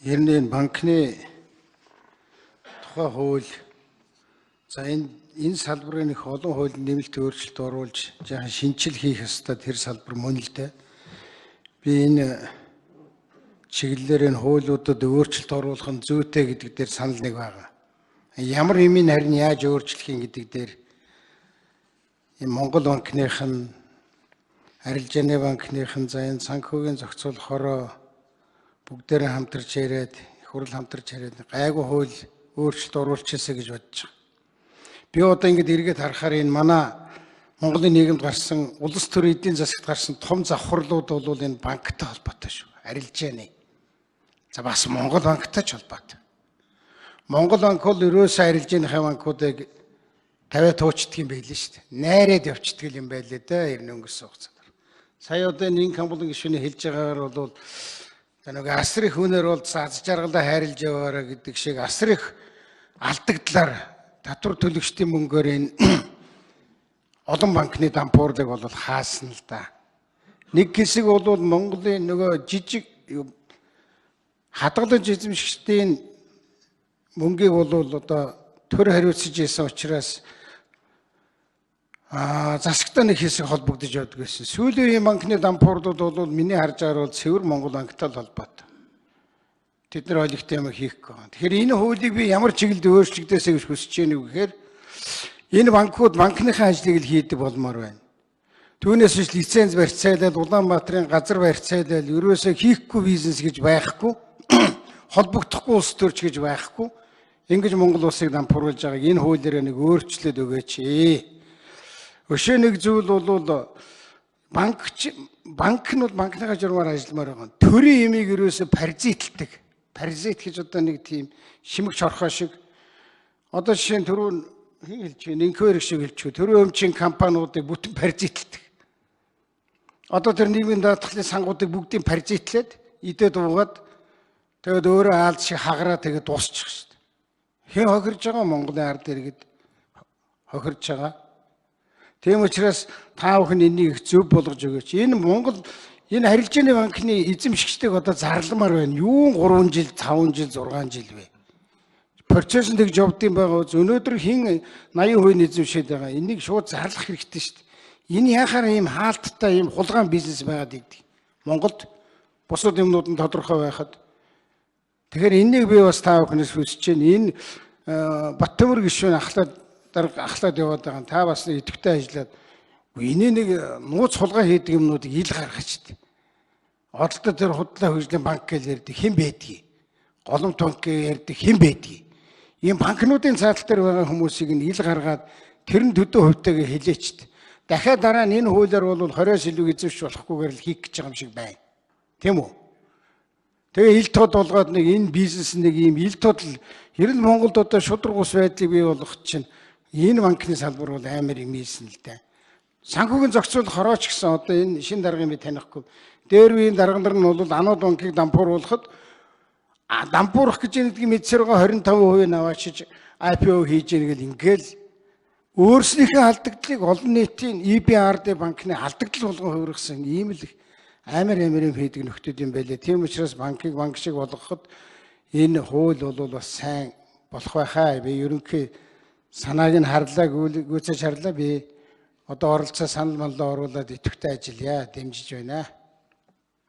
Ер нь энэ банкны тухай хууль, за энэ салбарын их олон хууль нэмэлт өөрчлөлт оруулж жаахан шинжил хийх ёстой тэр салбар мөн л дээ. Би энэ чиглэлээр энэ хуулиудад өөрчлөлт оруулах нь зүйтэй гэдэг дээр санал нэг байгаа. Ямар юмыг харин яаж өөрчлөх юм гэдэг дээр энэ Монгол банкных нь, арилжааны банкных нь, за энэ санхүүгийн зохицуулах хороо бүгдээрээ хамтарч яриад, их хурл хамтарч яриад гайгүй хууль өөрчлөлт оруулчихсаа гэж бодож байгаа. Би одоо ингэж эргээд харахаар энэ манай Монголын нийгэмд гарсан, улс төр эдийн засагт гарсан том завхарлууд бол энэ банктай холбоотой шүү. Арилжааны. За бас Монгол банктай ч холбоотой. Монгол банк бол ерөөсөө арилжааныхаа банкуудыг 50 туучдаг юм байлээ шүү дээ. Найраад явчихдаг юм байлээ дээ ер нь өнгөрсөн хугацаанд. Сая одоо энэ Камбулын гишүүний хэлж байгаагаар бол за нөгөө асар их үнээр бол аз жаргалаа хайрлаж яваараа гэдэг шиг асар их алдагдлаар татвар төлөгчдийн мөнгөөр энэ олон банкны дампуурлыг бол хаасан л да. Нэг хэсэг бол Монголын нөгөө жижиг хадгалж эзэмшигчдийн мөнгийг бол одоо төр хариуцж исэн учраас засагтай нэг хэсэг холбогдож явдаг байсан. Сүүлийн үеийн банкны дампуурлууд бол миний харж байгаагаар бол цэвэр Монгол банктай л холбоотой. Тэд нар олигтой юм хийхгүй байгаа. Тэгэхээр энэ хуулийг би ямар чиглэлд өөрчлөгдөөсэй гэж хүсэж байна вэ гэхээр энэ банкуд банкныхаа ажлыг л хийдэг болмоор байна. Түүнээс биш лиценз барьцаалал, Улаанбаатарын газар барьцаалал, ерөөсөө хийхгүй бизнес гэж байхгүй, холбогдохгүй улс төрч гэж байхгүй. Ингэж Монгол улсыг дампууруулж байгааг энэ хуулиараа нэг өөрчлөөд өгөөч. Өшөө нэг зүйл бол банк банк нь бол банкныхаа журмаар ажилламаар байгаа. Төрийн юмыг ерөөсөө паразитэлдэг. Паразит гэж одоо нэг тийм шимэг чорхоо шиг. Одоо жишээ нь түрүү хин хэлж байна? Инквер шиг хэлж байна. Төрийн өмчийн компаниудыг бүтэн паразитэлдэг. Одоо тэр нийгмийн даатгалын сангуудыг бүгдийг паразитлээд идээд уугаад тэгээд өөрөө аалз шиг хагараа тэгээд дуусчих шүү дээ. Хэн хохирж байгаа? Монголын ард иргэд хохирж байгаа. Тийм учраас та бүхэн энийг их зөв болгож өгөөч. Энэ Монгол энэ арилжааны банкны эзэмшигчдийг одоо зарламаар байна. Юун 3 жил, 5 жил, 6 жил вэ? Процесс нь тэгж явдсан байгаа үз. Өнөөдөр хэн 80% эзэмшээд байгаа. Энийг шууд зарлах хэрэгтэй шүү дээ. Энэ яхаар ийм хаалттай, ийм хулгайн бизнес байгаад идэг? Монголд бусад юмнууд нь тодорхой байхад. Тэгэхээр энийг би бас та бүхнээс хүсэж байна. Энэ Баттөмөр гишүүн ахлаад дарга ахлаад яваад байгаа. Та бас нэг идэвхтэй ажиллаад энийг нэг нууц хулгай хийдэг юмнуудыг ил гаргаж дээ. Одолтой тэр худлаа хөгжлийн банк гэж ярьдаг хэн байдгийг. Голомт банк гэж ярьдаг хэн байдгийг. Ийм банкнуудын цаатал дээр байгаа хүмүүсийг нь ил гаргаад тэр нь төдөө хувьтайгаа хэлээчт. Дахиад дараа нь энэ хуулиар бол 20-оос илүү эзэмшиж болохгүйгээр л хийх гэж байгаа юм шиг байна. Тийм үү? Тэгээ ил тод болгоод нэг энэ бизнес нэг ийм ил тод л ер нь Монголд одоо шударга ус байдлыг бий болгох чинь энэ банкны салбар бол амар юм ийсэн л дээ. Санхүүгийн зохицуулах хорооч гэсэн одоо энэ шин даргын би танихгүй. Дээр үеийн дарга нар нь бол анууд банкыг дампууруулахад дампуурах гэж нэгдгийг мэдсээр байгаа 25% аваачиж IPO хийж ийн гэл ингээл өөрснийхөө алдагдлыг олон нийтийн EBRD банкны алдагдал болгон хувиргасан ийм л амар амар юм хийдэг нөхдүүд юм байлээ. Тийм учраас банкыг банк шиг болгоход энэ хууль бол бас сайн болох байхаа. Би ерөнхий санааг нь харлаа, гүйцэж харлаа. Би одоо оролцоо санал маллаа оруулаад идэвхтэй ажиллая, дэмжиж байна.